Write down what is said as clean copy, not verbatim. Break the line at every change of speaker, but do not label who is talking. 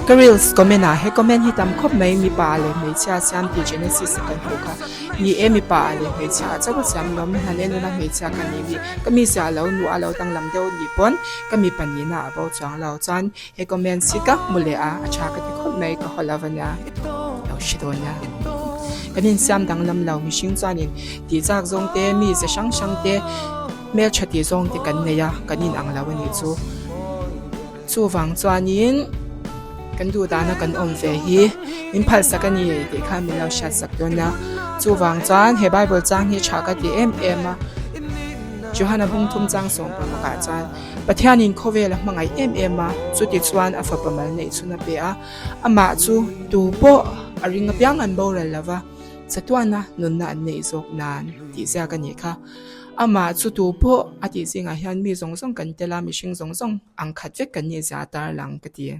Ka reels comment ah he comment hi tam khawp mai mipa leh hmeichhia siam tih Genesis a kan hmuh kha. Ni e mipa leh hmeichhia ah chauh a siam lo hman en ula hmeichhia ka nih hi ka mizia a lo nuh a lo danglam deuh nih pawn ka mipa nihna a bo chuang lo chuan he comments hi ka hmu leh a a tha ka ti khawp mai ka haw lo a nia lo hre dawn nia. Kan insiam danglam lo mihring chuanin tih chak zawng te mize hrang hrang te hmeltha tih zawng te kan nei a kan inang lo a nih chu. Chuvang chuanin kan duh dana kan awm ve hi min phalsak a ni tih khan min lo hriatsak dawn a. Chuvang chuan he Bible chang hi tha ka ti em em a. Johana bung thum chang sawm pamukah chuan Pathianin khawvel a hmangaih em em a, chuti chuan a fapa mal neih chhun a pe a. Amah chu tu pawh a ring apiang an boral lo va, chatuana nunna an neih zawk nan tih ziak a nih kha. Amah chu tu pawh a tih zingah hian mi zawng zawng kan tel a, mihring zawng zawng ang khat vek kan nih zia a tarlang ka ti.